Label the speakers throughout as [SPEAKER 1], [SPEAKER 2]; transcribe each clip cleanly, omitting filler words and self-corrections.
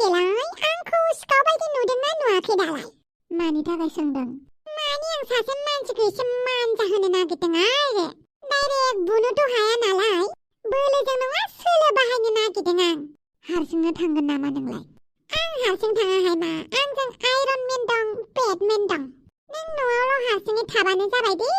[SPEAKER 1] देलाय आंखौ सिखाव बायदि नुदोंना नुवाखै दालाय? मानि थाखाय सोंदों? मानि आं सासे मानसिखौ एसे मान जाहोनो नागिरदों आरो। डाइरेक्ट बुनोथ' हाया नालाय बोलोजों नङा सोलो बाहायनो नागिरदों आं। हारसिंनो थांगोन नामा नोंलाय? आं हारसिं थाङाहाय मा, आंजों आयरन मेन दं, बेटमेन दं। नों न'आवल' हारसिङै थाबानो जाबाय दे।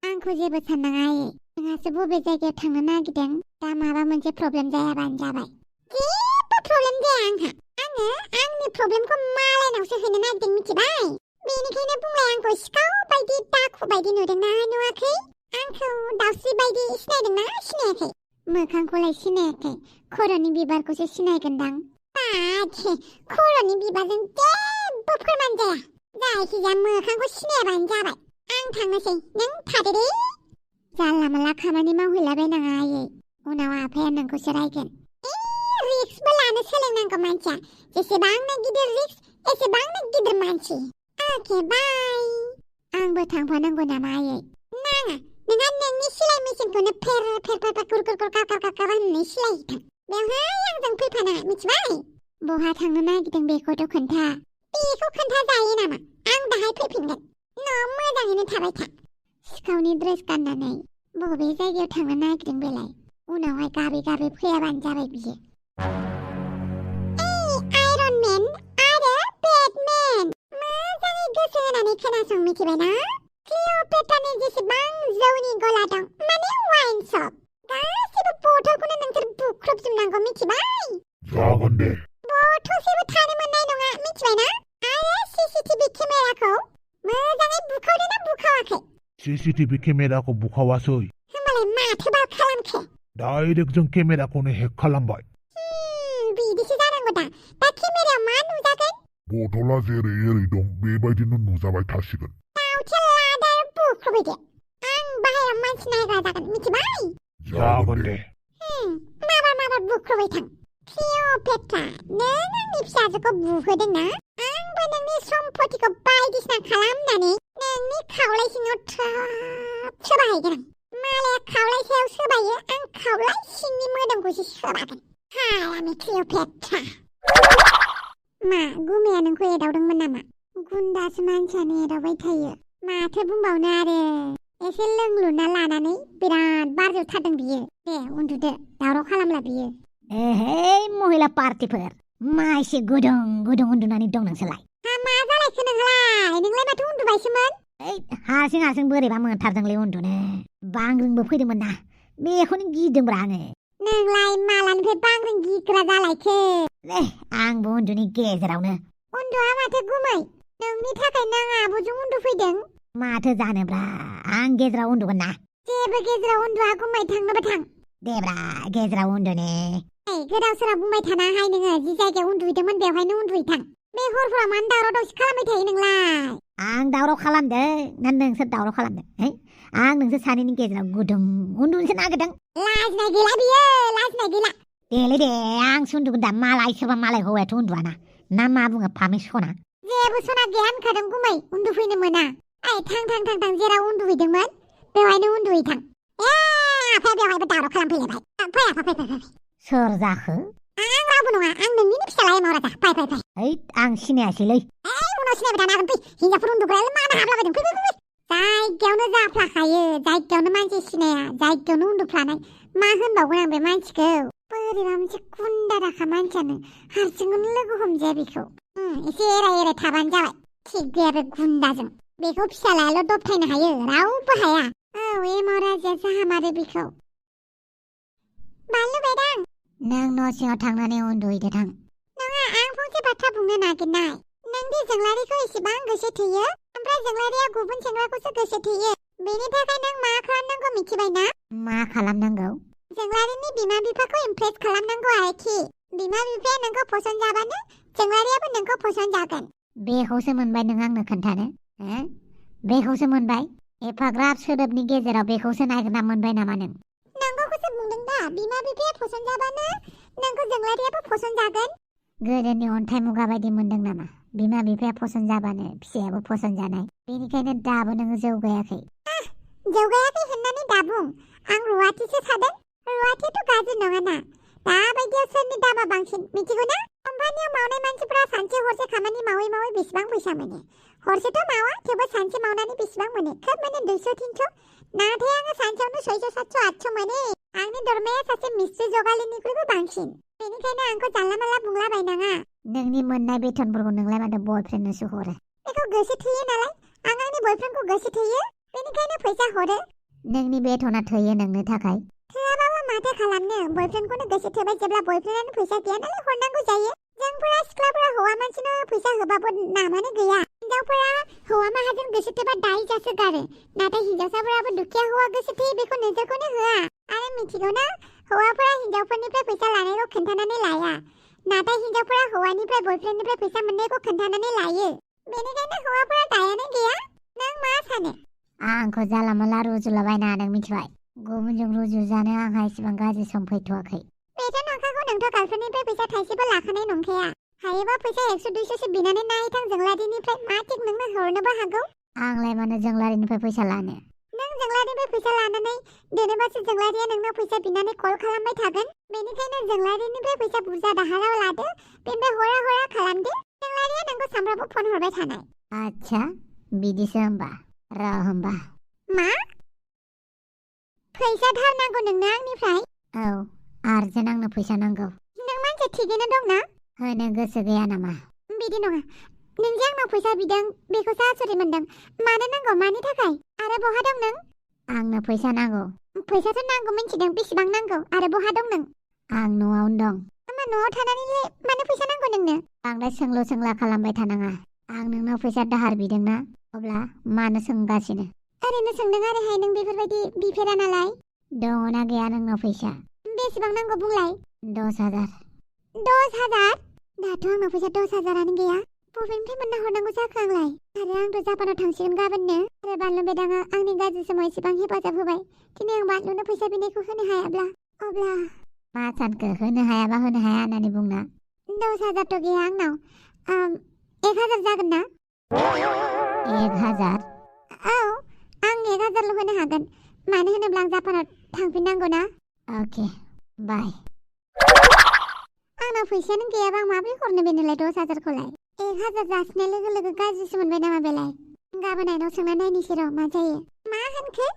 [SPEAKER 1] आंखौ जेबो साननाङा आयै, नोंहासो बबे जायगायाव थांनो नागिरदों। दा माबा मोनसे प्रब्लेम जायाबानो जाबाय। जेबो प्रब्लेम जाया आंहा। आङो आंनि प्रब्लेमखौ मालायनावसो होनो नागिरदों मिथिबाय। बेनिखायनो बुंलाय आंखौ सिखाव बायदि दाखु बायदि नुदोंना नुवाखै? आंखौ दाउस्रि बायदि सिनायदोंना सिनायाखै? मोखांखौलाय सिनायाखै, खर'नि बिबारखौसो सिनायगोनदां। बाथे, खर'नि बिबारजों जेबो फोरमान जाया। जायखिजाया मोखांखौ सिनायाबानो जाबाय। आं थांनोसै, नों थादो दे। जानला मानला खामानि मावहैलाबायनाङा आयै, उनाव आफाया नोंखौसो रायगोन। रिक्सबो लानो सोलोंनांगौ मानसिया। जेसेबांनो गिदिर रिक्स एसेबांनो गिदिर मानसि। अके बाय। आंबो थांफानांगौ नामा आयै? नाङा, नोंहा नोंनि सिलाइ मेसिनखौनो फेर फेर फेर गुर गुर गुर गाव गाव गाव होननानै सिलायहैथां। बेवहाय आंजों फैफानाङा मिथिबाय? बहा थांनो नागिरदों बेखौथ' खोन्था। बेखौ खोन्था जायो नामा? आं दाहाय फैफिनगोन। न'आव मोजाङैनो थाबाय था। सिखावनि ड्रेस गाननानै बबे जायगायाव थांनो नागिरदों बेलाय? उनावहाय गाबै गाबै फैयाबानो जाबाय बियो। आयरन मेन आरो बेटमेन, मोजाङै गोसो होनानै खोनासं मिथिबायना? क्लिअ'पेट्रानि जेसेबां जौनि गला दं, माने वाइन शप, गासिबो बथलखौनो नोंसोर बुख्रुबजोबनांगौ मिथिबाय?
[SPEAKER 2] जागोन दे।
[SPEAKER 1] बथलसेबो थानो मोननाय नङा मिथिबायना? आरो सीसीटीवी केमेराखौ मोजाङै बुखावदोंना बुखावाखै?
[SPEAKER 2] सीसीटीवी केमेराखौ बुखावासै।
[SPEAKER 1] होमबालाय माथोबा खालामखो?
[SPEAKER 2] डाइरेक्ट जों केमेराखौनो हेक खालामबाय।
[SPEAKER 1] बिदिसो जानांगौ दा। दा केमेरायाव मा नुजागोन?
[SPEAKER 2] बथला जेरै एरै दं बेबायदिनो नुजाबाय थासिगोन।
[SPEAKER 1] दाउथे लादा बुख्रुबैदो। आं बाहेरायाव मानसि नायग्रा जागोन मिथिबाय?
[SPEAKER 2] जागोन दे।
[SPEAKER 1] माबार बुख्रुबै थां। क्लिअ'पेट्रा, नों आंनि फिसाजोखौ बुहोदोंना? आंबो नोंनि सम्पतिखौ बायदिसिना खालामनानै नोंनि खावलाय सिङाव थ्रोब सोबाहैगोन आं। मालाया खावलाय सायाव सोबायो, आं खावलाय सिंनि मोदोमखौसो सोबागोन। हायामि क्लिअ'पेट्रा। मा, गुमैया नोंखौ एदावदोंमोन नामा? गुन्दासो मानसियानो एदावबाय थायो। माथो बुंबावनो आरो। एसे लोंलुना लानानै बिराद बारजोबथारदों बियो। दे उन्दुदो, दावराव खालामला बियो।
[SPEAKER 3] महिला पार्टिफोर, मा एसे गुदुं गुदुं उन्दुनानै दं नोंसोरलाय?
[SPEAKER 1] मा जालायखो नोंलाय? नोंलाय माथो उन्दुबायसोमोन?
[SPEAKER 3] हारसिं बोरैबा मोनथारदोंलै उन्दुनो। बांग्रिंबो फैदोंमोन ना, बेखौनो गिदोंब्रा आङो।
[SPEAKER 1] नोंलाय मालानिफ्राय बांग्रिं गिग्रा जालायखो?
[SPEAKER 3] आंबो उन्दुनि गेजेरावनो।
[SPEAKER 1] उन्दुआ माथो गुमै? नोंनि थाखायनो आं आब'जों उन्दुफैदों।
[SPEAKER 3] माथो जानोब्रा, आं गेजेराव उन्दुगोन ना।
[SPEAKER 1] जेबो गेजेराव उन्दुआ गुमै, थांनोबो थां।
[SPEAKER 3] देब्रा, गेजेराव उन्दुनि।
[SPEAKER 1] गोदाव सोराव बुंबाय थानाहाय नोङो। जि जायगायाव उन्दुहैदोंमोन बेवहायनो उन्दुहैथां। बे हरफोराव मानो दावराव दावसि खालामबाय थायो नोंलाय?
[SPEAKER 3] आं दावराव खालामदों ना नोंसोर दावराव खालामदों? आं नोंसोर सानैनि गेजेराव गुदुं उन्दुनोसो नागिरदों।
[SPEAKER 1] लाजिनाय गैला बियो, लाजिनाय गैला।
[SPEAKER 3] देलै दे, आंसो उन्दुगोन दा। मालाय सोरबा मालाय हौवायाथ' उन्दुआना। ना मा बुङो फामे सना?
[SPEAKER 1] जेबो सना गैया होनखादों गुमै, उन्दुफैनो मोना। थां जेराव उन्दुहैदोंमोन बेवहायनो उन्दुहैथां। आफाया बेवहायबो दावराव खालामफैलायबाय। फै।
[SPEAKER 3] सोर जाखो?
[SPEAKER 1] आं रावबो नङा, आं नोंनिनो फिसालाय महाराजा। फै।
[SPEAKER 3] आं सिनायासैलै।
[SPEAKER 1] उनाव सिनायबाय थानो हागोन। फै, हिनजावफोर उन्दुग्रायालाय मानो हाबलाबायदों? फै। जायगायावनो जाफ्लाखायो, जायगायावनो मानसि सिनाया, जायगायावनो उन्दुफ्लानाय। मा होनबावगोन आं बे मानसिखौ? बोरैबा मोनसे गुन्दा दाखा मानसियानो। हारसिंखौनो लोगो हमजाया बेखौ। एसे एराय थाबानो जाबाय। थिग गैया बे गुन्दाजों। बेखौ फिसालायाल' दबथायनो हायो, रावबो हाया। महाराजायासो हामारो बेखौ। बानलु बेदां,
[SPEAKER 3] नों न' सिङाव थांनानै उन्दुहैदो थां।
[SPEAKER 1] नङा, आं फंसे बाथ्रा बुंनो नागिरनाय। नों दि जोंलारिखौ एसेबां गोसो थोयो, ओमफ्राय जोंलारिया गुबुन सेंग्राखौसो गोसो थोयो। बेनि थाखाय नों मा खालामनांगौ मिथिबायना?
[SPEAKER 3] मा खालामनांगौ?
[SPEAKER 1] जोंलारिनि बिमा बिफाखौ इमप्रेस खालामनांगौ आरोखि। बिमा बिफाया नोंखौ फसन जाबानो जोंलारियाबो नोंखौ फसन जागोन।
[SPEAKER 3] बेखौसो मोनबाय नों आंनो खोन्थानो? बेखौसो मोनबाय? एफाग्राब सोदोबनि गेजेराव बेखौसो नागिरना मोनबाय नामा नों?
[SPEAKER 1] नंगौखौसो बुंदों दा। बिमा बिफाया फसन जाबानो नोंखौ जोंलारियाबो फसन जागोन।
[SPEAKER 3] गोदोनि अन्थाइ मुगा बायदि मोनदों नामा? बिमा बिफाया फसन जाबानो फिसायाबो फसन जानाय। बेनिखायनो दाबो नोङो जौगायाखै।
[SPEAKER 1] जौगायाखै होननानै दा बुं। आं रुवाथिसो थादों। रुवाथियाथ' गाज्रि नङाना। दाबायदियाव सोरनि दामा बांसिन मिथिगौ ना? कम्पानियाव मावनाय फैसा मोनो हरसेथ' मावा थेवबो सानसे मावनानै बेसेबां मोनो खोब मोनो 200-300 नाथाय आङो सानसेयावनो 600-700-800 मोनो आंनि दरमाया सासे मिस्ट्रि जगालिनिख्रुइबो बांसिन बेनिखायनो आंखौ जानला मानला बुंलाबायनाङा
[SPEAKER 3] नोंनि मोननाय बेथनफोरखौ नोंलाय माथो बयफ्रेन्डनोसो हरो
[SPEAKER 1] बेखौ गोसो थोयो नालाय आं आंनि बयफ्रेन्डखौ गोसो थोयो बेनिखायनो फैसा हरो
[SPEAKER 3] नोंनि बेथना थोयो नोंनो थाखाय
[SPEAKER 1] थोआबाबो माथो खालामनो बयफ्रेन्डखौनो गोसो थोबाय जेब्ला बयफ्रेन्डआनो फैसा गैया नालाय हरनांगौ जायो जोंफोरा सिख्लाफोरा हौवा मानसिनो फैसा होबाबो नामानो गैया हिनजावफोरा हौवा माहाजोन गोसो थोबा दाय जासोगारो नाथाय हिनजावसाफोराबो दुखिया हौवा गोसो थोयो बेखौ नोजोरखौनो होआ आरो मिथिगौ ना हौवाफोरा हिनजावफोरनिफ्राय फैसा लानायखौ खोन्थानानै लाया नाथाय हिनजावफोरा हौवानिफ्राय बयफ्रेन्डनिफ्राय फैसा मोननायखौ खोन्थानानै लायो बेनिखायनो हौवाफोरा दायानो गैया नों मा सानो
[SPEAKER 3] आंखौ जाला माला रुजुलाबायना नों मिथिबाय गुबुनजों रुजुजानो आंहा एसेबां गाज्रि सम फैथ'वाखै
[SPEAKER 1] बेथ' नंखागौ नोंथ' गार्लफ्रेन्डनिफ्राय फैसा थाइसेबो लाखानाय नंखाया हायोबा फैसा 100-200सो बिनानै नायथां जोंलारिनिफ्राय मा थिक नोंनो हरनोबो हागौ
[SPEAKER 3] आंलाय मानो जोंलारिनिफ्राय फैसा लानो
[SPEAKER 1] नों जोंलारिनिफ्राय फैसा लानानै दोनोबासो जोंलारिया नोंनाव फैसा बिनानै कल खालामबाय थागोन बेनिखायनो जोंलारिनिफ्राय फैसा बुरजा दाहाराव लादो बेनिफ्राय हरा खालामदो जोंलारिया नोंखौ सामफ्रामबो फन हरबाय थानाय
[SPEAKER 3] आच्छा बिदिसो होमबा र' होमबा
[SPEAKER 1] मा फैसा धार नांगौ नोंनो आंनिफ्राय
[SPEAKER 3] औ आर्जेन्ट आंनो फैसा नांगौ
[SPEAKER 1] नों मानसि थिगैनो दंना
[SPEAKER 3] होनो गोसो गैया नामा
[SPEAKER 1] बिदि नङा नों जे आंनाव फैसा बिदों बेखौसो आसरित मोनदों मानो नांगौ मानि थाखाय आरो बहा दं नों
[SPEAKER 3] आंनो फैसा नांगौ
[SPEAKER 1] फैसाथ' नांगौ मिन्थिदों बेसेबां नांगौ आरो बहा दं नों
[SPEAKER 3] आं न'आवनो दं
[SPEAKER 1] होमबा न'आव थानानैलाय मानो फैसा नांगौ नोंनो
[SPEAKER 3] बांद्राय सोंलु सोंला खालामबाय थानाङा आं नोंनाव फैसा दाहार बिदोंना अब्ला मानो सोंगासिनो
[SPEAKER 1] ओरैनो सोंदों आरोहाय नों बेफोरबायदि बिफेरा नालाय
[SPEAKER 3] दङना गैया नोंनाव फैसा
[SPEAKER 1] बेसेबां नांगौ बुंलाय
[SPEAKER 3] 10,000
[SPEAKER 1] 10,000 दाथ' आंनाव फैसा 10,000आनो गैया बबेनिफ्राय मोनना हरनांगौ जाखो आंलाय आरो आंथ' जापानाव थांसिगोन गाबोननो आरो बानलु बेदाङा आंनि गाज्रि समाव एसेबां हेफाजाब होबाय दिनै आं बानलुनो फैसा बिनायखौ होनो हायाब्ला अब्ला
[SPEAKER 3] मा सानखो होनो हायाबा होनो हाया होननानै बुंना
[SPEAKER 1] 10,000थ' गैया आंनाव 1,000 जागोन ना
[SPEAKER 3] 1,000
[SPEAKER 1] औ आं 1,000ल' होनो हागोन मानो होनोब्ला आं जापानाव थांफिननांगौ ना
[SPEAKER 3] अके बाय
[SPEAKER 1] आंनाव फैसायानो गैयाबा आं माबोरै हरनो बेनोलाय 10,000खौलाय 1,000 जासिनाय लोगो लोगो गाज्रिसो मोनबाय नामा बेलाय गाबोन आइनाव सोंना नायनोसै र' मा जायो मा होनखो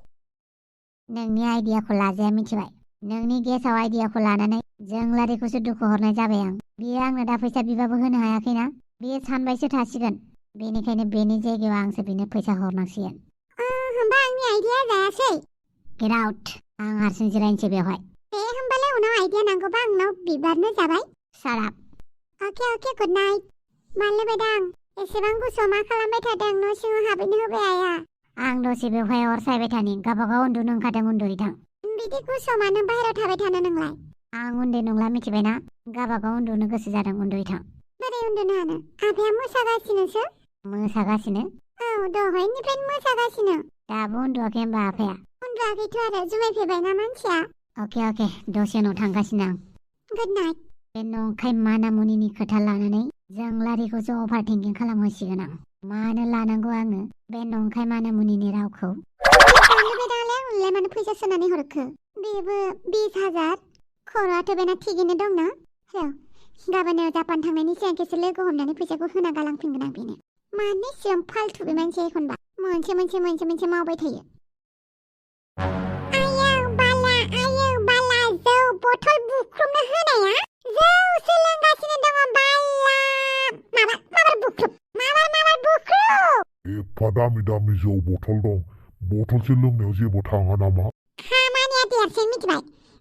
[SPEAKER 3] नोंनि आइडियाखौ लाजाया मिथिबाय नोंनि गेसाव आइडियाखौ लानानै जोंलारिखौसो दुखु हरनाय जाबाय आं बियो आंनो दा फैसा बिबाबो होनो हायाखैना बियो सानबायसो थासिगोन बेनिखायनो बेनि जायगायाव आंसो बिनो फैसा हरनांसिगोन
[SPEAKER 1] होमबा आंनि आइडिया जायासै
[SPEAKER 3] गेट आउट आं हारसिं जिरायनोसै बेवहाय
[SPEAKER 1] दे होमबालाय उनाव आइडिया नांगौबा आंनाव बिबारनो जाबाय
[SPEAKER 3] शाट आप
[SPEAKER 1] अके गुड नाइट मानलु बेदां एसेबां गुसुआव मा खालामबाय थादों न' सिङाव हाबैनो होबाय आइया
[SPEAKER 3] आं दसे बेवहाय अर सायबाय थानि गावबागाव उन्दुनो ओंखारदों उन्दुहैथां
[SPEAKER 1] बिदि गुसुआव मानो बाहेरायाव थाबाय थानो नोंलाय
[SPEAKER 3] आं उन्दै नंला मिथिबायना गावबागाव उन्दुनो गोसो जादों उन्दुहैथां
[SPEAKER 1] बोरै उन्दुनो हानो आफाया मोसागासिनोसो
[SPEAKER 3] मोसागासिनो
[SPEAKER 1] औ दहायनिफ्रायनो मोसागासिनो
[SPEAKER 3] दाबो उन्दुवाखै होनबा आफाया
[SPEAKER 1] उन्दुवाखैथ' आरो जुमाय फेबायना मानसिया
[SPEAKER 3] अके दसे उनाव थांगासिनो आं
[SPEAKER 1] गुड नाइट
[SPEAKER 3] बे नंखाय मानामुनिनि खोथा लानानै जोंलारिखौसो अभार थिंकिं खालामहोसिगोन आं मानो लानांगौ आङो बे नंखाय मानामुनिनि रावखौ
[SPEAKER 1] बानलु बेदाङालाय आंनोलाय मानो फैसा सोनानै हरखो बेबो 20,000 खर'आथ' बेना थिगैनो दंना र' गाबोन जापान थांनायनि सिगां खेबसे लोगो हमनानै फैसाखौ होना गालांफिनगोन आं बेनो मानो इसेबां फाल्थु बे मानसिया एखनबा मोनसे मावबाय थायो आयौ बाला जौ बथल बुख्रुबनो होनाया जौ सोलोंगासिनो दङ बाला माबार बुख्रुब
[SPEAKER 2] एफा दामि दामि जौ बथल दं बथलसे लोंनायाव जेबो थाङा नामा
[SPEAKER 1] खामानिया देरसै मिथिबाय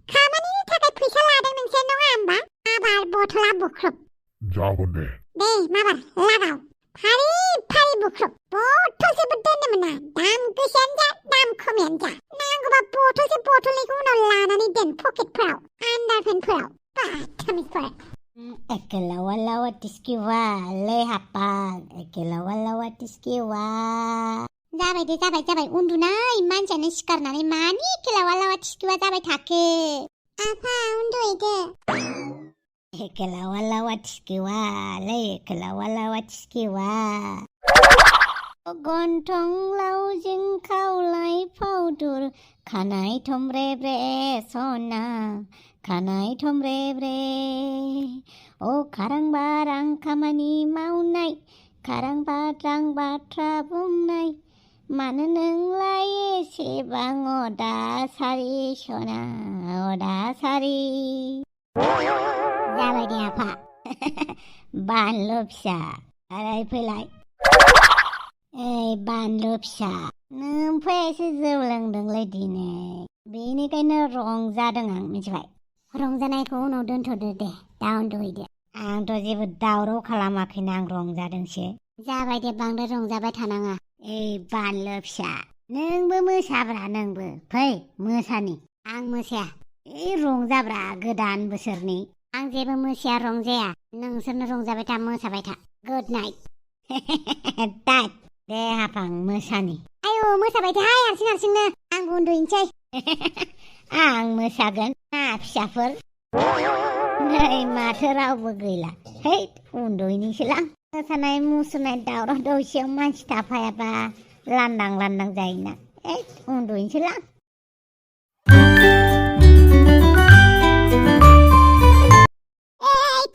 [SPEAKER 1] खामानिनि थाखाय फैसा लादों नोंसोर नङा होमबा माबार बथला बुख्रुब
[SPEAKER 2] जागोन दे
[SPEAKER 1] माबार लागाव फारि बुख्रुब बथलसेबो दोननो मोना दाम गोसायानो जा दाम खमायानो जा नांगौबा बथलनिखौ उनाव लानानै दोन पकेटफोराव आन्दारपेन्टफोराव बाथामिसफोर
[SPEAKER 3] Ekelawa tiskiwa le hapang ekelawa tiskiwa
[SPEAKER 1] जाबाय उन्दुनाय मानसियानो सिखारनानै मानि एखेलावा थिखिवा जाबाय थाखो आफा उन्दुहैदो
[SPEAKER 3] ekelawa tiskiwa le ekelawa tiskiwa गन्थं लावजिं खावलाय फावदुर खानाय थमब्रे ब्रे सना खानाय थमब्रे ब्रे अ खारां बारां खामानि मावनाय खारां बाद्रां बाथ्रा बुंनाय मानो नोंलाय एसेबां अदासारि सना अदासारि जाबाय दे आफा बानलु फिसा ओरै फैलाय ओइ बानलु फिसा नोमफा एसे जौ लोंदोंलै दिनै बेनिखायनो रंजादों आं मिथिबाय रंजानायखौ उनाव दोनथ'दो दे दा उन्दुहैदो आंथ' जेबो दावराव खालामाखैना आं रंजादोंसो जाबाय दे बांद्राय रंजाबाय थानाङा ओइ बानलु फिसा नोंबो मोसाब्रा नोंबो फै मोसानि आं मोसाया ओइ रंजाब्रा गोदान बोसोरनि आं जेबो मोसाया रंजाया नोंसोरनो रंजाबाय था मोसाबाय था गुड नाइट दाद दे हाफां मोसानि आयौ मोसाबाय था हारसिं हारसिंनो आंबो उन्दुहैनोसै आं मोसागोन ना फिसाफोर नै माथो रावबो गैला है उन्दुहैनोसैलां मोसानाय मुसुरनाय दावराव दावसियाव मानसि थाफायाबा लांदां लांदां जायोना उन्दुहैनोसैलां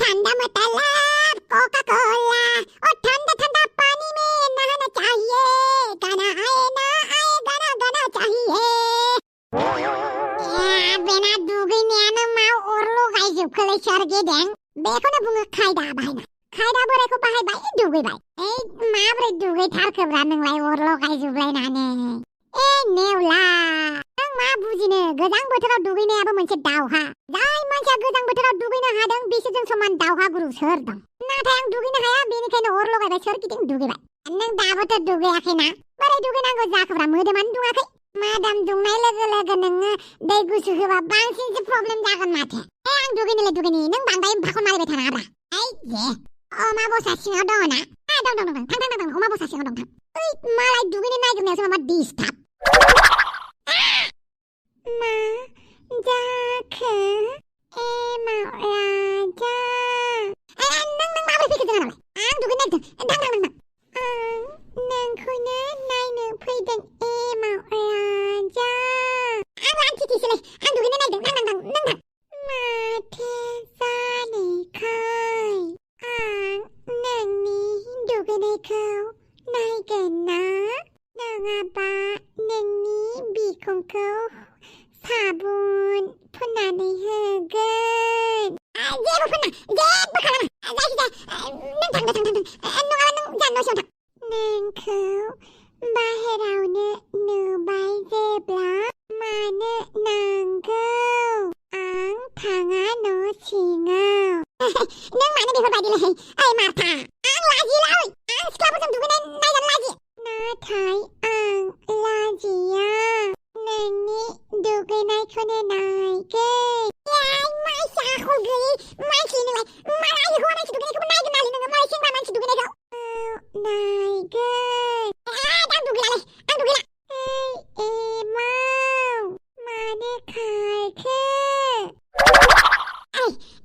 [SPEAKER 1] ठंडा मतलब कोका कोला और ठंडा ठंडा पानी में नहाना चाहिए गाना आए ना आए गाना गाना चाहिए बेना दुगैनायानो मा अरल' गायजोबखोलै सोरगिदिं बेखौनो बुङो खायदा बाहायनाय खायदा बोरायखौ बाहायबाय दुगैबाय माब्रै दुगैथारखोब्रा नोंलाय अरल' गायजोबलायनानै नेवला नों मा बुजिनो गोजां बोथोराव दुगैनायाबो मोनसे दावहा जाय मानसिया गोजां बोथोराव दुगैनो हादों बिसोरजों समान दावहागुरु सोर दं नाथाय आं दुगैनो हाया बेनिखायनो अर लगायबाय सोरगिदिं दुगैबाय नों दाबोथ' दुगैयाखैना बोरै दुगैनांगौ जाखोब्रा मोदोमानो दुङाखै मोदोम दुंनाय लोगो लोगो नोङो दै गुसु होबा बांसिनसो प्रब्लेम जागोन माथो आं दुगैनोलाय दुगैनि नों बांद्राय भाखन मारिबाय थानाङाब्रा जे अमा बसा सिङाव दङ ना दं थां अमा बसा सिङाव दं थां मालाय दुगैनो नागिरनायावसो माबा डिस्टार्ब मा जाखो एमाव राजा नों माबोरै फैखो जोंनालाय आं दुगैनो नागिरदों थां आं नोंखौनो नायनो फैदों एमाव राजा आं आन्थिथिसोलै आं दुगैनो नागिरदों थां माथो जानायखै आं नोंनि दुगैनायखौ नायगोन ना नङाबा नोंनि बिखुंखौ साबुन फुननानै होगोन जेबो खालामा जायखिजाया नों थांदो नङाबा नों जानो न'सिङाव थां नोंखौ बाहेरावनो नुबाय जेब्ला मानो नांगौ आं थाङा न' सिङाव नों मानो बेफोरबायदिलै ओइ मार्था आं लाजियोलै आं सिख्लाफोरजों दुगैनाय नायजानो लाजियो नाथाय आं लाजिया नोंनि दुगैनायखौनो नायगोन मानसि आखल गैयै मानसि नोंलाय मालाय हौवा मानसि दुगैनायखौबो नायगोन नालै नोङो मालाय सेंग्रा मानसि दुगैनायखौ नायगोन आं दुगैला एमाव मानो खारखो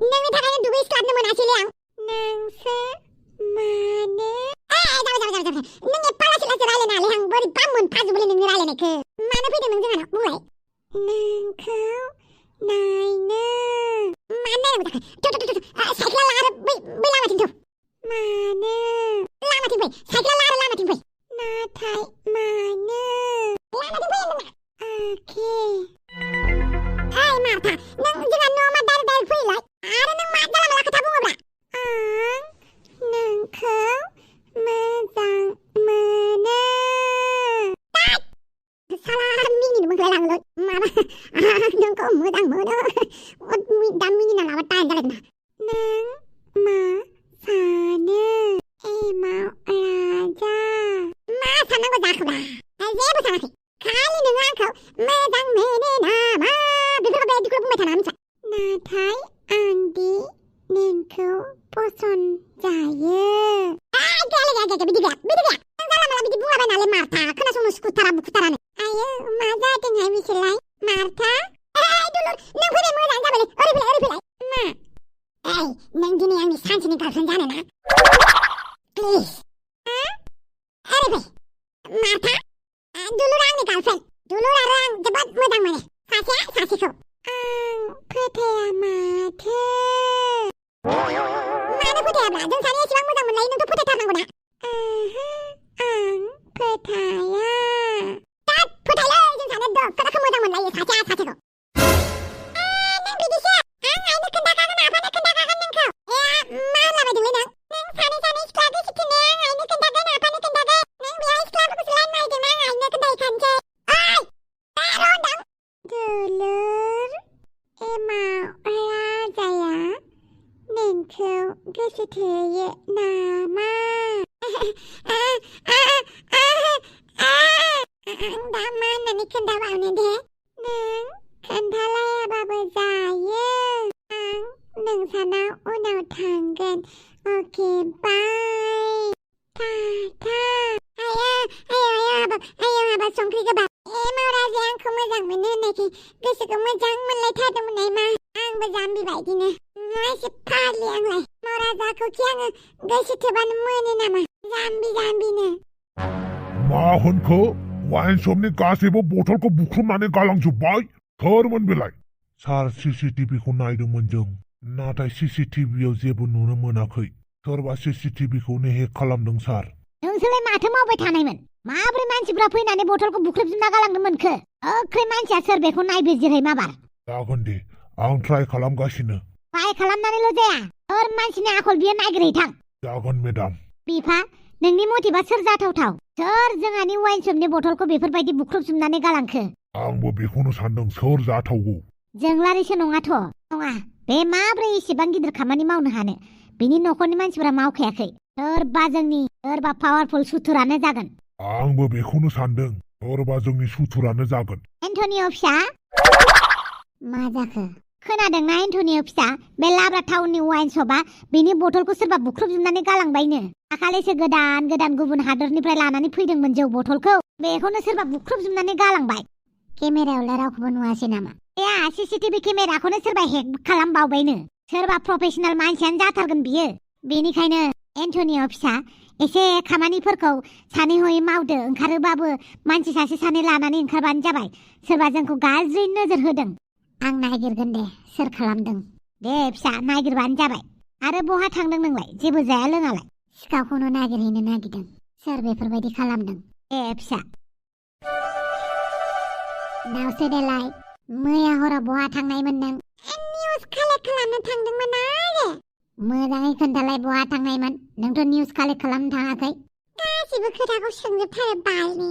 [SPEAKER 1] नोंनि थाखायनो दुगैस्लाबनो मोनासैलै आं नोंसो मानो जाबाय नों एफा लासै रायलायनाङालै आं बोरैबा मोनफाजोबोलै नोंनि रायलायनायखौ मानो फैदों नों जोंहानाव बुंलाय नोंखौ नायनो मानो नायनांगौ जाखो साइकेला ला आरो बै लामाथिं थौ मानो लामाथिं फै साइकेला ला आरो लामाथिं फै नाथाय मानो लामाथिं फै होनदों अके ओइ मार्था नों जोंहा न'आव मा डाइरेक्ट फैलाय आरो नों मा जाला माला खोथा बुङोब्रा आं नोंखौ मोजां मोनो साला मिनिनो मोनलायलाङोलै माबा आं नोंखौ मोजां मोनो दा मिनिना लाबा टाइम जालायगोन नों मा सानो एमाव राजा मा साननांगौ जाखोब्रा जेबो सानाखै खालि नोङो आंखौ मोजां मोनो नामा बेफोरबायदि दिखौ बुंबाय थानाङा मिथिबाय नाथाय आंदि नोंखौ पसन जायो बिदि गैया नों जाला माला बिदि बुंलाबायनालै मार्था खोनासंनो सुखुथारा बुखुथारानो आयो मा जादोंहाय बिसोरलाय मार्था दुलुर नों फैनाय मोजां जाबायलै ओरै फैलाय मा नों दिनै आंनि सानसेनि गार्लफ्रेन्ड जानो ना प्लिज ओरै फै मार्था दुलुर आंनि गार्लफ्रेन्ड दुलुर आरो आं जोबोद मोजां मोनो सासेया सासेखौ आं फोथाया माथो मानो फोथायाब्रा जों सानै एसेबां मोजां मोनलायो नोंथ' फोथायथारनांगौ ना आंखौ गोसो थोयो नामा? आं दा मा होननानै खोन्थाबावनो दे? नों खोन्थालायाबाबो जायो। आं नोंसानाव उनाव थांगोन। अके बाय। टाटा। आयो हाबाब संख्रि गोबाब। मावराजाया आंखौ मोजां मोनो होननायखाय गोसोखौ मोजां मोनलायथारदोंमोन मा। आंबो जाम्बि बायदिनो एसे फाग्लि आंलाय। मावराजाखौ खि आङो गोसो थोबानो मोनो नामा? जाम्बिनो।
[SPEAKER 2] मा होनखो? वाइन शपनि गासैबो बथलखौ बुख्रुबनानै गालांजोब्बाय? सोरमोन बेलाय? सार CCTV-खौ नायदोंमोन जों, नाथाय CCTV-आव जेबो नुनो मोनाखै। सोरबा CCTV-खौनो हेक खालामदों सार।
[SPEAKER 3] नोंसोरलाय माथो मावबाय थानायमोन? माबोरै मानसिफ्रा फैनानै बथलखौ बुख्रुबजोबना गालांनो मोनखो? गोख्रै मानसिया सोर बेखौ नायबिजिरहै माबार।
[SPEAKER 2] जागोन दे, आं ट्राइ खालामगासिनो।
[SPEAKER 3] ट्राइ खालामनानैल' जाया, सोर मानसिनि आखल बियो नागिरहैथां।
[SPEAKER 2] जागोन मेडाम।
[SPEAKER 3] बिफा, नोंनि मथेबा सोर जाथावथाव? सोर जोंहानि वाइन शपनि बथलखौ बेफोरबायदि बुख्रुबजोबनानै गालांखो?
[SPEAKER 2] आंबो बेखौनो सानदों, सोर जाथावगौ।
[SPEAKER 3] जोंलारिसो नङाथ'। नङा, बे माब्रै इसेबां गिदिर खामानि मावनो हानो? बिनि न'खरनि मानसिफोरा मावखायाखै। सोरबा जोंनि सोरबा पावारफुल सुथुरानो जागोन।
[SPEAKER 2] आंबो बेखौनो सानदों, सोरबा जोंनि सुथुरानो जागोन।
[SPEAKER 3] एन्टनिय' फिसा। मा जाखो? खोनादोंना एन्टनिय' फिसा? बे लाब्रा टाउननि वाइन शपआ बिनि बथलखौ सोरबा बुख्रुबजोबनानै गालांबायनो। दाखालिसो गोदान गुबुन हादरनिफ्राय लानानै फैदोंमोन जौ बथलखौ। बेखौनो सोरबा बुख्रुबजोबनानै गालांबाय। केमेरायावलाय रावखौबो नुवासै नामा? CCTV केमेराखौनो सोरबा हेक खालामबावबायनो। सोरबा प्रफेसनेल मानसियानो जाथारगोन बियो। बेनिखायनो एन्टनिय' फिसा, एसे खामानिफोरखौ सानै हयै मावदो। ओंखारोबाबो मानसि सासे सानै लानानै ओंखारबानो जाबाय। सोरबा जोंखौ गाज्रि नोजोर होदों। आं नागिरगोन दे, सोर खालामदों। दे फिसा, नागिरबानो जाबाय। आरो बहा थांदों नोंलाय? जेबो जाया लोङालाय? सिखावखौनो नागिरहैनो नागिरदों। सोर बेफोरबायदि खालामदों? फिसा। दावसो देलाय, मैया हराव बहा थांनायमोन नों?
[SPEAKER 1] निउज कालेक्ट खालामनो थांदोंमोन आरो।
[SPEAKER 3] मोजाङै खोन्थालाय, बहा थांनायमोन? नोंथ' निउज कालेक्ट खालामनो थाङाखै।
[SPEAKER 1] गासिबो खोथाखौ सोंजोबथारो बालनि।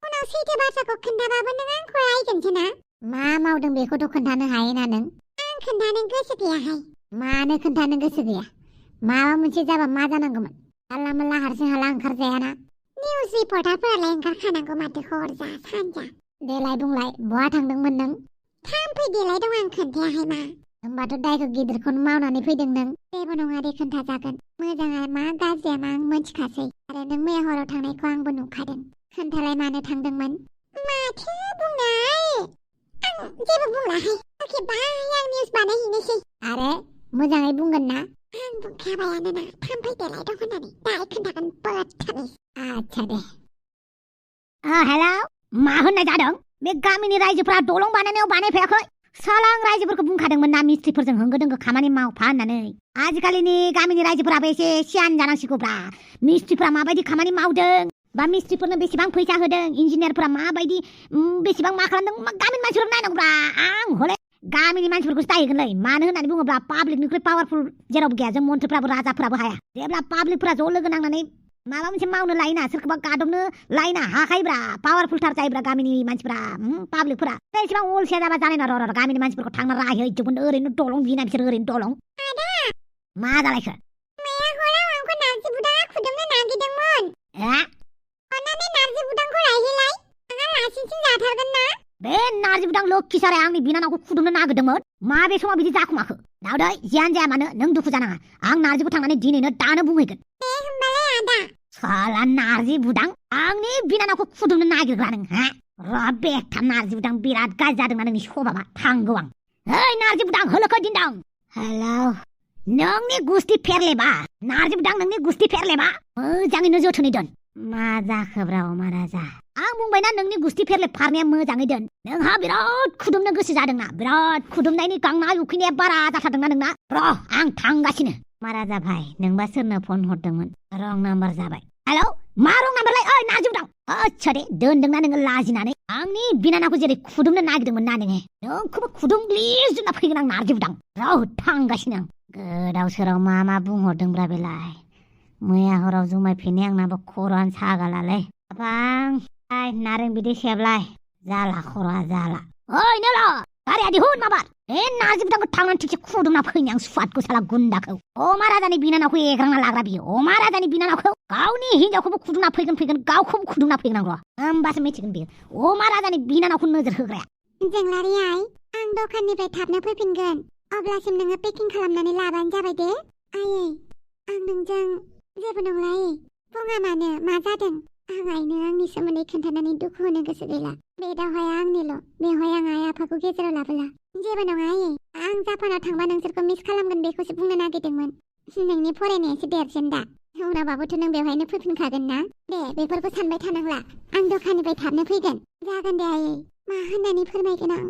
[SPEAKER 1] उनाव सैथो बाथ्राखौ खोन्थाबाबो नों आंखौ रायगोनसो ना?
[SPEAKER 3] मा मावदों बेखौथ' खोन्थानो हायोना नों?
[SPEAKER 1] आं खोन्थानो गोसो गैयाहाय।
[SPEAKER 3] मानो खोन्थानो गोसो गैया? माबा मोनसे जाबा मा जानांगौमोन? जानला मोनला हारसिं हाला ओंखारजायाना।
[SPEAKER 1] निउज रिपर्टारफोरालाय ओंखारखानांगौ माथो हर जा सान जा।
[SPEAKER 3] देलाय बुंलाय, बहा थांदोंमोन नों?
[SPEAKER 1] थाम्फै देलाय दं, आं खोन्थायाहाय मा।
[SPEAKER 3] होमबाथ' दायखौ गिदिरखौनो मावनानै फैदों नों।
[SPEAKER 1] जेबो नङा दे, खोन्थाजागोन। मोजाङा मा गाज्रिया मा आं मोनथिखासै। आरो नों मैया हराव थांनायखौ आंबो नुखादों। खोन्थालाय, मानो थांदोंमोन? माथो बुंनाय? आं जेबो बुंलाहाय। अके बाय, आं निउज बानायहैनोसै।
[SPEAKER 3] आरे मोजाङै बुंगोन ना?
[SPEAKER 1] आं बुंखाबायानो ना, थाम्फै देलाय दं होननानै। दाय खोन्थागोन बोथानै।
[SPEAKER 3] आच्छा दे। हेलौ, मा होननाय जादों? बे गामिनि रायजोफोरा दलं बानायनायाव बानायफायाखै? साला आं रायजोफोरखौ बुंखादोंमोन ना मिस्ट्रिफोरजों होंगो दोंगो खामानि मावफा होननानै। आजिखालिनि गामिनि रायजोफोराबो एसे सियान जानांसिगौब्रा। मिस्ट्रिफोरा माबायदि खामानि मावदों, बा मिस्ट्रिफोरनो बेसेबां फैसा होदों, इन्जिनियारफोरा माबायदि बेसेबां मा खालामदों, गामिनि मानसिफोरा नायनांगौब्रा। आं हले गामिनि मानसिफोरखौसो दायगोनलै। मानो होननानै बुङोब्ला पाब्लिकनिख्रुइ पावारफुल जेरावबो गैया। जों मन्थ्रिफ्राबो राजाफ्राबो हाया। जेब्ला पाब्लिकफोरा ज' लोगो नांनानै माबा मोनसे मावनो लायोना, सोरखौबा गादबनो लायोना, हाखायोब्रा। पावारफुलथार जायोब्रा गामिनि मानसिफ्रा, पाब्लिकफोरा। एसेबां अलसिया जाबा जानाय नङा। र' गामिनि मानसिफोरखौ थांना रायहैजोबगोन। ओरैनो दलं बिना बिसोर ओरैनो दलं।
[SPEAKER 1] आदा,
[SPEAKER 3] मा जालायखो?
[SPEAKER 1] मैया हराव आंखौ नारजि बुदाङा खुदुमनो नागिरदोंमोन। अन्नानै नारजि बुदांखौ रायहैलाय। आंहा लासिंसिं जाथारगोन ना?
[SPEAKER 3] बे नारजि बुदां लोक्षि साराया आंनि बिनानावखौ खुदुमनो नागिरदोंमोन। माबे समाव बिदि जाखुमाखो? दाउदै, जियानो जाया मानो नों दुखु जानाङा। आं नारजिखौ थांनानै दिनैनो दानो बुंहैगोन।
[SPEAKER 1] दे होमबालाय आदा।
[SPEAKER 3] साला नारजि बुदां, आंनि बिनानावखौ खुदुमनो नागिरग्रा नों, हा? र' बेगथाम नारजि बुदां, बिराद गाज्रि जादोंना नोंनि सभाबा। थांगौ आं। ओइ नारजि बुदां, होलोखो दिनदां। हेलौ, नोंनि गुस्थि फेरलेबा। नारजि बुदां, नोंनि गुस्थि फेरलेबा। मोजाङैनो जोथोनै दोन। मा जाखोब्रा अमा राजा? आं बुंबायना नोंनि गुस्थि फेरलेब फारनाया मोजाङै दोन। नोंहा बिराद खुदुमनो गोसो जादोंना, बिराद खुदुमनायनि गांनाय उखैनाया बारा जाथारदोंना नोंना। र' आं थांगासिनो। महाराजा भाई, नोंबा सोरनो फन हरदोंमोन? रं नाम्बार जाबाय। हेलौ, मा रं नाम्बारलाय? ओइ नारजि बुदां, आच्छा दे, दोनदोंना नोङो लाजिनानै? आंनि बिनानावखौ जेरै खुदुमनो नागिरदोंमोन ना नोङो, नोंखौबो खुदुमग्लिजोबना फैगोन आं नारजि बुदां। र' थांगासिनो आं। गोदाव सोराव मा बुंहरदोंब्रा बेलाय? मैया हराव जुमाय फेनाय आंनाबो खर'आनो सागालालै। बां, नारें बिदै सेबलाय। जाला खर'आ जाला। ओइ नोलो, गारिया दिहुन माबार। नार्जि बुदांखौ थांनानै थिगसे खुदुमना फैनो आं सुवादखौ साला गुन्दाखौ अमा राजानि बिनानावखौ एग्रांना लाग्रा बियो अमा राजानि बिनानावखौ गावनि हिनजावखौबो खुदुमना फैगोन गावखौबो खुदुमना फैगोन र' होमबासो मिथिगोन बियो अमा राजानि बिनानावखौ नोजोर होग्राया
[SPEAKER 1] जोंलारि आइ आं दखाननिफ्राय थाबनो फैफिनगोन अब्लासिम नोङो पेकिं खालामनानै लाबानो जाबाय दे आयै आं नोंजों जेबो नंला आयै बुङा मानो मा जादों आं आइनो आंनि सोमोन्दै खोन्थानानै दुखु होनो गोसो गैला बे दावहाया आंनिल' बेवहाय आं आइ आफाखौ गेजेराव लाबोला जेबो नङा आयै आं जापानाव थांबा नोंसोरखौ मिस खालामगोन बेखौसो बुंनो नागिरदोंमोन नोंनि फरायनाया एसे देरसिन दा उनावबाबोथ' नों बेवहायनो फैफिनखागोन ना दे बेफोरखौ सानबाय थानांला आं दखाननिफ्राय थाबनो फैगोन जागोन दे आयै मा होननानै फोरमायगोन आं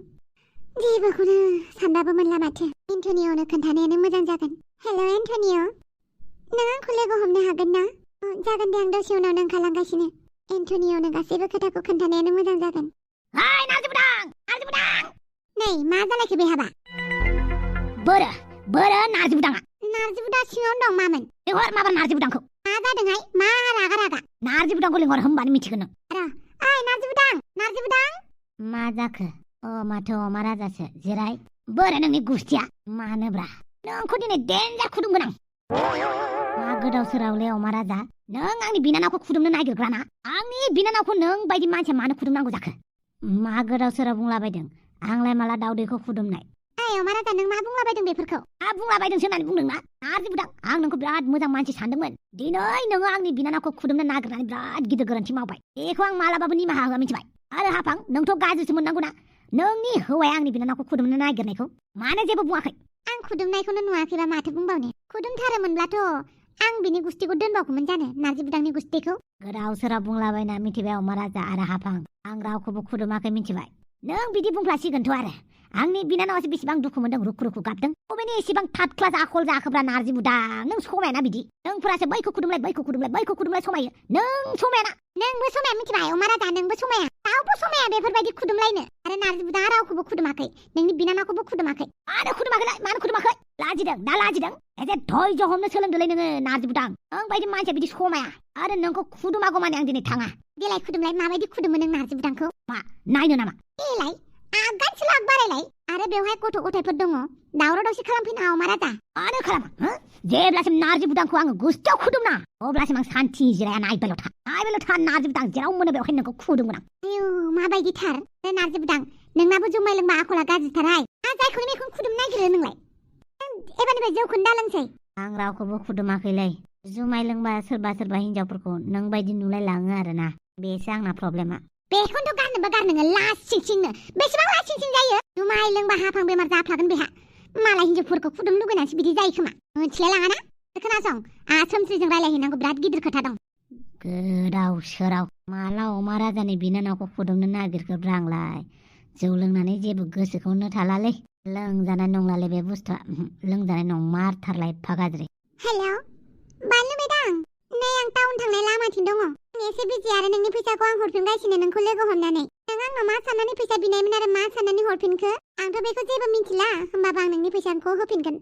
[SPEAKER 1] जेबोखौनो सानबाबो मोनला माथो एन्टनिय'नो खोन्थानायानो मोजां जागोन हेल' एन्टनिय' नों आंखौ लोगो हमनो हागोन ना जागोन दे आं दसे उनावनो ओंखारलांगासिनो एन्टनिय'नो गासैबो खोथाखौ खोन्थानायानो मोजां जागोन
[SPEAKER 3] नार्जि बुदां
[SPEAKER 1] नै मा जालायखो बेहाबा
[SPEAKER 3] बोरो नार्जि बुदाङा
[SPEAKER 1] नार्जि बुदा सिङावनो दं मामोन
[SPEAKER 3] लिंहर माबा नार्जि बुदांखौ
[SPEAKER 1] मा जादोंहाय मा रागा
[SPEAKER 3] नार्जि बुदांखौ लिंहर होमबानो मिथिगोन नों
[SPEAKER 1] ओइ नार्जि बुदां
[SPEAKER 3] मा जाखो माथो अमा राजासो जिराय बोरो नोंनि गुस्थिया मानोब्रा नोंखौ दिनै देन्जार खुदुमगोन आं मा गोदाव सोरावलै अमा राजा नों आंनि बिनानावखौ खुदुमनो नागिरग्राना आंनि बिनानावखौ नों बायदि मानसिया मानो खुदुमनांगौ जाखो मा गोदाव सोराव बुंलाबायदों आंलाय माला दावदैखौ खुदुमनाय
[SPEAKER 1] ओइ अमा राजा नों मा बुंलाबायदों बेफोरखौ
[SPEAKER 3] बुंलाबायदोंसो होननानै बुंदोंना नार्जि बुदां आं नोंखौ बिराद मोजां मानसि सानदोंमोन दिनै नोङो आंनि बिनानावखौ खुदुमनो नागिरनानै बिराद गिदिर गोरोन्थि मावबाय बेखौ आं मालाबाबो निमाहा होआ मिथिबाय आरो हाफां नोंथ' गाज्रिसो मोननांगौना नोंनि हौवाया आंनि बिनानावखौ खुदुमनो नागिरनायखौ मानो जेबो बुङाखै
[SPEAKER 1] आं खुदुमनायखौनो नुवाखैबा माथो बुंबावनो खुदुमथारोमोनब्लाथ' आं बिनि गुस्थिखौ दोनबावगौमोन जानो नार्जि बुदांनि गुस्थिखौ
[SPEAKER 3] गोदाव सोराव बुंलाबायना मिथिबाय अमा राजा आरो हाफां आं रावखौबो खुदुमाखै मिथिबाय नों बिदि बुंफ्लासिगोनथ' आरो आंनि बिनानावासो बेसेबां दुखु मोनदों रुखु गाबदों बबेनि एसेबां थाट क्लास आखल जाखोब्रा नार्जि बुदां नों समायाना बिदि नोंफोरासो बैखौ खुदुमलाय समायो नों समायाना
[SPEAKER 1] नोंबो समाया मिथिबाय अमा राजा नोंबो समाया रावबो समाया बेफोरबायदि खुदुमलायनो आरो नार्जि बुदां रावखौबो खुदुमाखै नोंनि बिनानावखौबो खुदुमाखै
[SPEAKER 3] मानो खुदुमाखै लाजिदों एसे धैर्य हमनो सोलोंदोलै नोङो नार्जि बुदां नों बायदि मानसिया बिदि समाया आरो नोंखौ खुदुमागौ माने आं दिनै थाङा
[SPEAKER 1] देलाय खुदुमलाय माबायदि खुदुमो नों नार्जि बुदांखौ
[SPEAKER 3] मा नायनो नामा
[SPEAKER 1] देलाय आगानसेल' आग बारायलाय आरो बेवहाय गथ' गथायफोर दङ दावराव दावसि खालामफैनो अमा राजा
[SPEAKER 3] मानो खालामा जेब्लासिम नार्जि बुदांखौ आङो गुस्थियाव खुदुमना अब्लासिम आं सान्थि जिराया नायबायल' था नार्जि बुदां जेराव मोनो बेवहाय नोंखौ खुदुमगोन आं
[SPEAKER 1] आयौ माबायदिथार नार्जि बुदां नोंनाबो जुमाय लोंबा आखला गाज्रिथारहाय जायखौनो बेखौनो खुदुमनो नागिरो नोंलाय एबारनिफ्राय जौखौनो दालोंसै
[SPEAKER 3] आं रावखौबो खुदुमाखैलै जुमाय लोंबा सोरबा हिनजावफोरखौ नों बायदि नुलायलाङो आरोना बेसो आंना प्रब्लेमा
[SPEAKER 1] बेखौनोथ' गारनोबा गारनोङो लासिंसिंनो बेसेबां लासिंसिं जायो जुमाय लोंबा हाफां बेमार जाफ्लागोन बेहा मालाय हिनजावफोरखौ खुदुमनो लुगैनानैसो बिदि जायो खोमा मोनथिलाय लाङाना खोनासं सोमस्रिजों रायलायहैनांगौ बिराद गिदिर खोथा दं
[SPEAKER 3] गोदाव सोराव माला अमा राजानि बिनानावखौ खुदुमनो नागिरखोब्रा आंलाय जौ लोंनानै जेबो गोसोखौनो थालालै लोंजानाय नंलालै बे बुस्थुआ लोंजानाय नंमारथारलाय एफा गाज्रि
[SPEAKER 1] हेल' बानलु मेदां नै आं टाउन थांनाय लामाथिं दङ एसे बिजि आरो नोंनि फैसाखौ आं हरफिनगासिनो नोंखौ लोगो हमनानै नों आंनाव मा साननानै फैसा बिनायमोन आरो मा साननानै हरफिनखो आंथ' बेखौ जेबो मिथिला होमबाबो आं नोंनि फैसाखौ होफिनगोन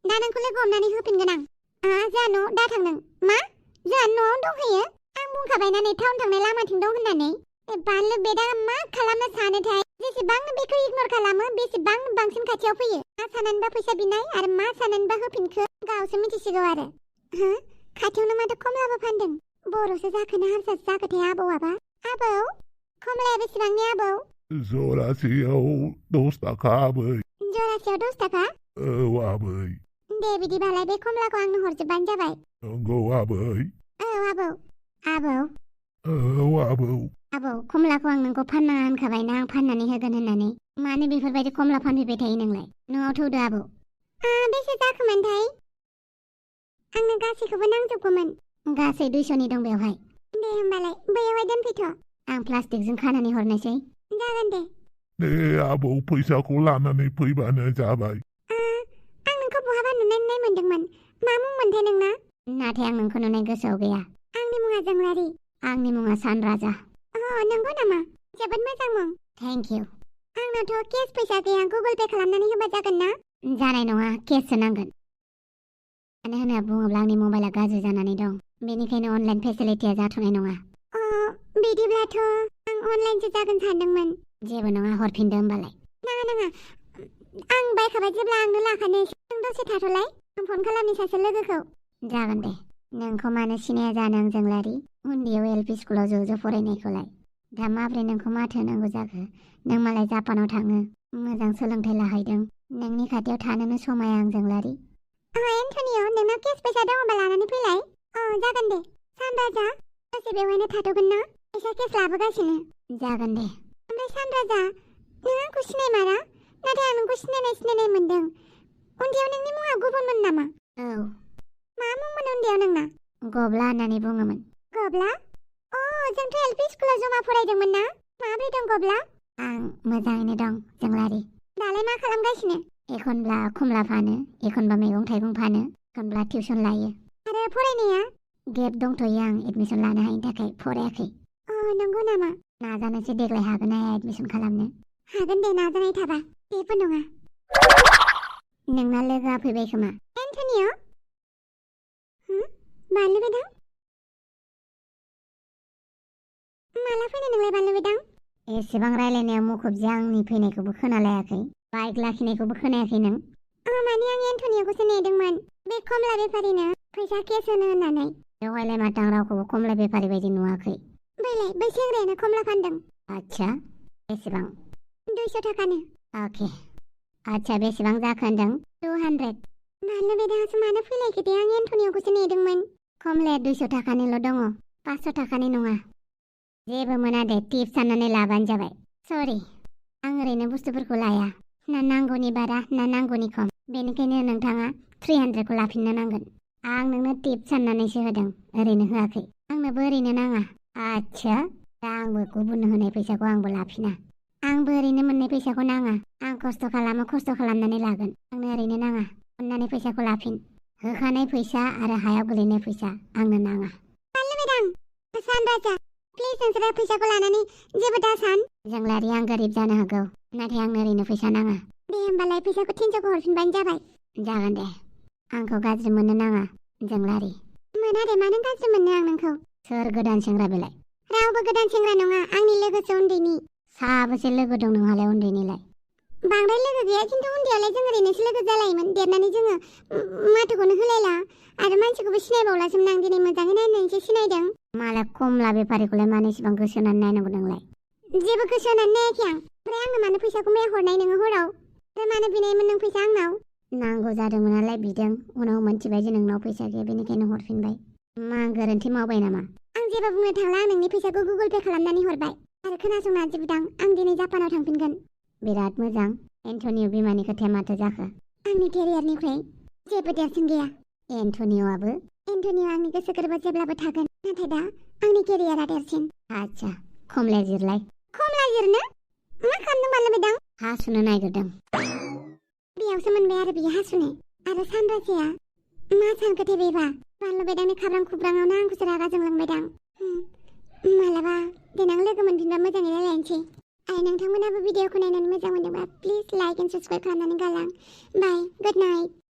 [SPEAKER 1] दा नोंखौ लोगो हमनानै होफिनगोन आं जोंहा न'आव दा थांदों मा जोंहा न'आव दंहैयो आं बुंखाबायना नै टाउन थांनाय लामाथिं दं होननानै बानलु बेदा मा खालामनो सानोथाय जेसेबांनो बेखौ इगनर खालामो बेसेबांनो बांसिन खाथियाव फैयो मा साननानैबा फैसा बिनाय आरो मा साननानैबा होफिनखो गावसो मिथिसिगौ आरो खाथियावनो माथो कमलाबो फानदों बर'सो जाखोना हारसासो जाखोथाय आबौआबा आबौ कमलाया बेसेबांनि आबौ
[SPEAKER 2] जरासेयाव 10 थाखा आबै
[SPEAKER 1] जरासेयाव 10 थाखा
[SPEAKER 2] औ आबै
[SPEAKER 1] दे बिदिबालाय बे कमलाखौ आंनो हरजोबबानो जाबाय
[SPEAKER 2] नंगौ आबै
[SPEAKER 1] औ आबौ
[SPEAKER 2] औ
[SPEAKER 1] आबौ कमलाखौ आं नोंखौ फाननाङा होनखाबायना आं फाननानै होगोन होननानै मानो बेफोरबायदि कमला फानफैबाय थायो नोंलाय न'आव थौदो आबौ बेसे जाखोमोनथाय आंनो गासैखौबो नांजोबगौमोन गासै 200नि दं बेवहाय दे होमबालाय बैयावहाय दोनफैथ' आं प्लास्टिकजों खानानै हरनोसै जागोन दे
[SPEAKER 2] आबौ फैसाखौ लानानै फैबानो जाबाय
[SPEAKER 1] आं नोंखौ बहाबा नुनाय मोनदोंमोन मा मुं मोनथाय नोंना
[SPEAKER 3] नाथाय आं नोंखौ नुनाय गोसोआव गैया
[SPEAKER 1] आंनि मुङा जोंलारि
[SPEAKER 3] आंनि मुङा सानराजा
[SPEAKER 1] नंगौ नामा जोबोद मोजां मुं
[SPEAKER 3] थेंक इउ
[SPEAKER 1] आंनावथ' केस फैसा गैया गुगोल पे खालामनानै होबा जागोन ना
[SPEAKER 3] जानाय नङा केससो नांगोन मानो होनना बुङोब्ला आंनि मबाइला गाज्रि जानानै दं बेनिखायनो अनलाइन फेसिलिटिया जाथ'नाय नङा
[SPEAKER 1] बिदिब्लाथ' आं अनलाइनसो जागोन सानदोंमोन
[SPEAKER 3] जेबो नङा हरफिनदो होमबालाय
[SPEAKER 1] नाङा आं बायखाबाय जेब्ला आंनो लाखानो नों दसे थाथ'लाय आं फन खालामनि सासे लोगोखौ
[SPEAKER 3] जागोन दे नोंखौ मानो सिनाया जानो आं जोंलारि उन्दैयाव एलपि स्कुलाव ज' फरायनायखौलाय दा माब्रै नोंखौ माथो होनांगौ जाखो नों मालाय जापानाव थाङो मोजां सोलोंथाइ लाहैदों नोंनि खाथियाव थानोनो समाया आं जोंलारि
[SPEAKER 1] एन्टनिअ नोंनाव केस फैसा दङबा लानानै फैलाय जागोन दे सानराजा दसे बेवहायनो थाथ'गोन ना फैसा केस लाबोगासिनो
[SPEAKER 3] जागोन दे
[SPEAKER 1] ओमफ्राय सानराजा नों आंखौ सिनायमारा नाथाय आं नोंखौ सिनायनाय मोन्दों उन्दैयाव नोंनि मुङा गुबुनमोन नामा
[SPEAKER 3] औ
[SPEAKER 1] मा मुंमोन उन्दैयाव नोंना
[SPEAKER 3] गब्ला होननानै बुङोमोन
[SPEAKER 1] गब्ला जोंथ' एलपि स्कुलाव जमा फरायदोंमोन ना माब्रै दं गब्ला
[SPEAKER 3] आं मोजाङैनो दं जोंलारि
[SPEAKER 1] दालाय मा खालामगासिनो
[SPEAKER 3] एखनब्ला खमला फानो एखनब्ला मैगं थाइगं फानो एखनब्ला टिउसन लायो
[SPEAKER 1] आरो फरायनाया
[SPEAKER 3] गेप दंथ'यो आं एडमिसन लानो हायिनि थाखाय फरायाखै
[SPEAKER 1] नंगौ नामा
[SPEAKER 3] नाजानोसै देग्लाय हागोन हाया एडमिसन खालामनो
[SPEAKER 1] हागोन दे नाजानाय थाबा जेबो नङा
[SPEAKER 3] नोंना लोगोआ फैबाय खोमा
[SPEAKER 1] एन्टनिअ बानलु बेदां माला फैनो नोंलाय बानलु बेदां
[SPEAKER 3] एसेबां रायलायनायाव मुखुब जे आंनि फैनायखौबो खोनालायाखै बाइक लाखिनायखौबो खोनायाखै नों
[SPEAKER 1] माने आं एन्टनिअखौसो नेदोंमोन बे खमला बेफारिनो फैसा केस होनो होननानै
[SPEAKER 3] बेवहायलाय माथो आं रावखौबो खमला बेफारि बायदि नुवाखै
[SPEAKER 1] बै सेंग्रायानो खमला फानदों
[SPEAKER 3] आच्छा बेसेबां
[SPEAKER 1] 200 थाखानो
[SPEAKER 3] अके आच्छा बेसेबां जाखो होनदों 200
[SPEAKER 1] बानलु बेदाङासो मानो फैलायखो दे आं एन्टनिअखौसो नेदोंमोन
[SPEAKER 3] खमलाया 200 थाखानिल' दङ 500 थाखानि नङा जेबो मोना दे टिप्स साननानै लाबानो जाबाय सरि आं ओरैनो बुस्थुफोरखौ लाया ना नांगौनि बारा ना नांगौनि खम बेनिखायनो नोंथाङा 300खौ लाफिननो नांगोन आं नोंनो टिप्स साननानैसो होदों ओरैनो होआखै आंनोबो ओरैनो नाङा आच्छा दा आंबो गुबुननो होनाय फैसाखौ आंबो लाफिना आंबो ओरैनो मोननाय फैसाखौ नाङा आं खस्थ' खालामो खस्थ' खालामनानै लागोन आंनो ओरैनो नाङा अननानै फैसाखौ लाफिन होखानाय फैसा आरो हायाव गोलैनाय फैसा आंनो नाङा
[SPEAKER 1] बानलु बेदां सानराजा प्लिज नोंसोरो फैसाखौ लानानै जेबो दासान
[SPEAKER 3] जोंलारि आं गोरिब जानो हागौ नाथाय आंनो ओरैनो फैसा नाङा
[SPEAKER 1] दे होमबालाय फैसाखौ 300खौ हरफिनबानो जाबाय
[SPEAKER 3] जागोन दे आंखौ गाज्रि मोननो नाङा जोंलारि
[SPEAKER 1] मोना दे मानो गाज्रि मोननो आं नोंखौ
[SPEAKER 3] सोर गोदान सेंग्रा बेलाय
[SPEAKER 1] रावबो गोदान सेंग्रा नङा आंनि लोगोसो उन्दैनि
[SPEAKER 3] साबेसे लोगो दं नोंहालाय उन्दैनिलाय
[SPEAKER 1] बांद्राय लोगो गैया खिन्थु उन्दैयावलाय जों ओरैनोसो लोगो जालायोमोन देरनानै जोङो माथोखौनो होलायला आरो मानसिखौबो सिनायबावलासोमोन आं दिनै मोजाङै नायनानैसो सिनायदों
[SPEAKER 3] मालाय खमला बेफारिखौलाय मानो इसेबां गोसो होनानै नायनांगौ नोंलाय
[SPEAKER 1] जेबो गोसो होनानै नायाखै आं ओमफ्राय आंनो मानो फैसाखौ मैया हरनाय नोङो हराव ओमफ्राय मानो बिनायमोन नों फैसा आंनाव
[SPEAKER 3] नांगौ जादोंमोन नालाय बिदों उनाव मोनथिबाय जे नोंनाव फैसा गैया बेनिखायनो हरफिनबाय मा गोरोन्थि मावबाय नामा
[SPEAKER 1] आं जेबो बुंनो थांला आं नोंनि फैसाखौ गुगोल पे खालामनानै हरबाय आरो खोनासंना जिबदां आं दिनै जापानाव थांफिनगोन
[SPEAKER 3] बिराद मोजां एन्टनिअ बिमानि खोथाया माथो जाखो
[SPEAKER 1] आंनि केरियारनिफ्राय जेबो देरसिन गैया
[SPEAKER 3] एन्टनिअआबो
[SPEAKER 1] आंनि गोसो गोरबोआव जेब्लाबो थागोन नाथाय दा आंनि केरियारा देरसिन
[SPEAKER 3] आच्छा खमला जिरलाय
[SPEAKER 1] खमला जिरनो मा खालामदों बानलु बेदां
[SPEAKER 3] हासुनो नागिरदों
[SPEAKER 1] बेयावसो मोनबाय आरो बियो हासुनो आरो सानराजाया मा सानखोथाय बेबा बानलु बेदांनि खाब्रां खुब्राङावनो आंखौसो रागा जोंलांबायदां मालाबा देनां लोगो मोनफिनबा मोजाङै रायलायनोसै आरो नोंथांमोनाबो भिडिअखौ नायनानै मोजां मोनदोंबा प्लिज लाइक एन्ड साबस्क्राइब खालामनानै गालां बाय गुड नाइट